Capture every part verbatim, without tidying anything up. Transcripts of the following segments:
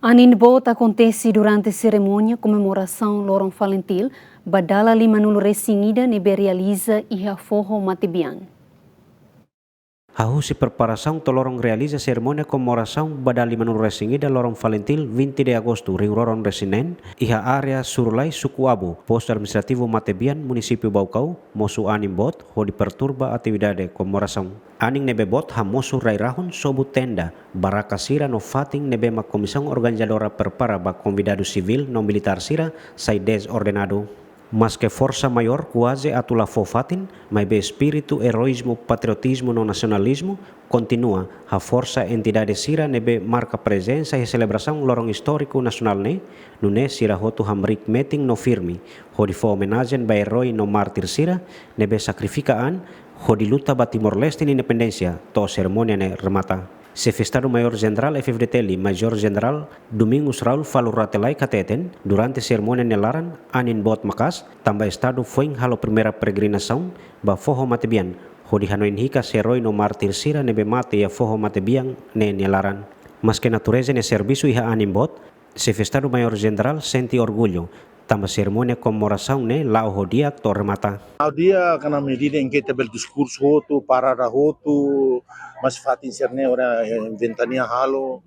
Anin boot akontese durante serimónia komemorasaun Loron Falintil ba dala limanulu-resin-ida ne'ebé realiza iha Foho Matebian. Hahú husi preparasaun to'o loron realiza serimónia komemorasaun ba dala limanulu-resin-ida Loron Falintil vinte de agostu rihun rua ruanulu-resin-neen, iha área Surulai, Suku Abu, Postu Administrativu Matebian, Munisípiu Baucau, mosu anin boot hodi perturba atividade komemorasaun. Anin ne'ebé boot hamosu rai-rahun, sobu tenda, baraka sira no fatin ne'ebé mak komisaun organizadora prepara ba konvidadu sivíl no militár sira sai dezordenadu. Maske forsa maiór kuaze atu la fó fatin, maibé espíritu eroízmu, patriotizmu no nasionalizmu kontinua haforsa entidade sira ne'ebé marka prezensa iha selebrasaun loron istóriku nasionál ne'e, nune'e sira hotu hamriik metin no firme hodi fó omenajen ba erói no mártir sira ne'ebé sakrifika an hodi luta ba Timor-Leste nia independénsia to'o serimónia ne'e remata. Xefe Estadu Maiór Jenerál F-FDTL, Majór Jenerál Domingos Raul Falur Rate Laek hateten, durante serimónia nia laran, anin boot maka'as, tanba Estadu foin halo primeira peregrinasaun ba Foho Matebian, hodi hanoin hikas erói no mártir sira ne'ebé mate iha Foho Matebian ne'e nia laran. Maske natureza nia servisu iha anin boot, Xefe Estadu Maiór Jenerál sente orgullu, tanba serimónia komemorasaun ne'e la'o ho di'ak to'o remata. Ha'u di'ak, karena medida enke ita bele diskursu hotu, parada hotu, mas fatin sira-ne'e ora, eh, ventania halo,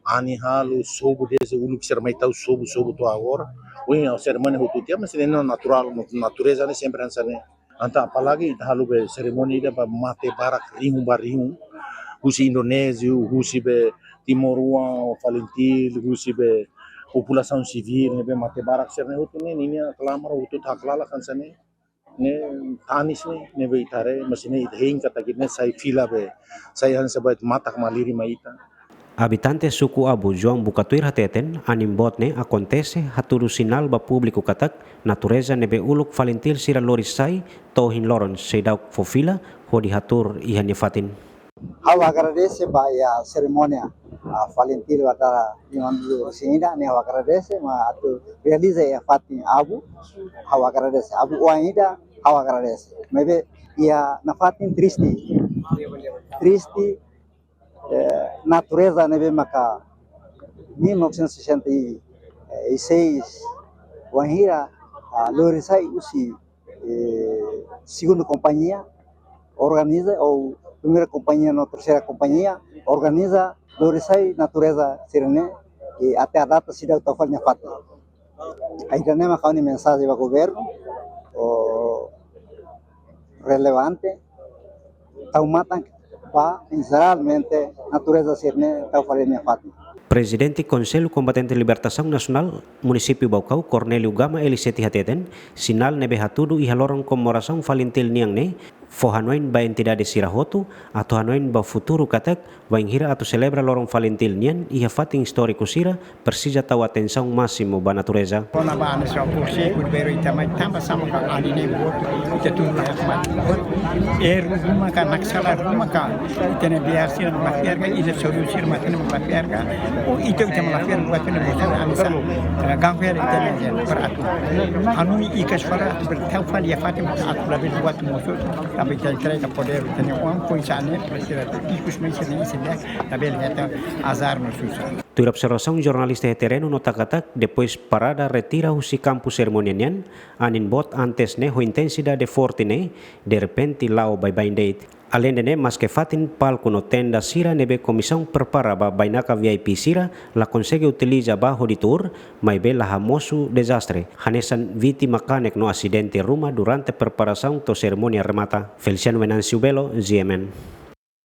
anin halo, sobu dezde uluk sira mai tau sobu, sobu to'o agora. Ohin serimónia hotu tiha, mas ne'e naturál, natureza ne'e sempre hanesan ne'e. Entaun apalagi ita halo be serimónia ida ba mate barak rihun ba rihun. Husi Indonézia, husi be timoroan, Falintil, husi be populasaun sivíl, ne'ebé mate barak sira-ne'e hotu ne'e, ninia klamar hotu ita haklalak hanesan ne'e. Ne'e tanis ne'e, ne'ebé ita haree, mas ne'e ita hein katak ne'e sai fila be, sai hanesan be matak malirin mai ita. Abitante Suku Abu, João Bucatuir hateten, anin boot ne'e akontese hatudu sinál ba públiku katak natureza ne'ebé uluk Falintil sira lori sai to'o ohin loron seidauk fó fila hodi hatuur iha nia fatin. Ha'u agradese ba iha serimónia, ah, Falintil ba dala limanulu-resin-ida ne'e, ha'u agradese, mas atu realiza iha fatin Abu, ha'u agradese. Abu oan ida, ha'u agradese. Maibé iha nafatin triste. Triste, eh, natureza ne'ebé maka mil novecentos e sessenta e seis, wainhira, ah, lori sai husi, eh, segunda kompañia, organiza, ou primeira kompañia no terseira kompañia, organiza, lori sai natureza sira-ne'e, i até a data seidauk tau fali nia fatin. Ida-ne'e mak ha'u-nia mensajen ba governu, o relevante, tau matan ba, integralmente, natureza sira-ne'e tau fali nia fatin. Prezidente Konsellu Kombatente Libertasaun Nasionál Munisípiu Baucau, Cornélio Gama L C T hateten, sinál ne'ebé hatudu iha loron komemorasaun Falintil nian ne'e, fó hanoin ba entidade sira hotu, atu hanoin ba futuru katak, wainhira atu selebra loron Falintil nian iha fatin istóriku sira, presiza tau atensaun másimu ba natureza. Kona-ba hanesan kursi, kudu beru ita mai tanba sá maka anin ne'e boot, ita tuur la hakmatek. Erru ruma ka, naksala ruma ka, ita-nia biar sira mak la fiar ka, ita soru sira mak la fiar ka, ou ita, ita mak la fiar, buat ne'e boot hanesan, eh, ganggu hela ita-nia, eh, para atu. Anu ikas fala atu bele tau fali iha fatin atu labele buat mosu, tanba ita entrega podér, ita-nia oan foin sa'e ne'e, presiza ikus mai sira-ne'e, sira-ne'e, labele hetan azar no susar. Tuir observasaun jornalista iha terrenu nota katak, depois parada retira husi kampu serimónia nian, anin boot antes ne'e ho intensidade forte ne'e, derrepente la'o baibain de'it. Aleinde ne'e, maske fatin, palku no tenda sira ne'ebé komisaun prepara ba bainaka V I P sira la konsege utiliza ba hodi tuur, maibé la hamosu dezastre, hanesan vítima kanek no asidente ruma durante preparasaun to'o serimónia remata. Feliciano Venâncio Belo, G M N.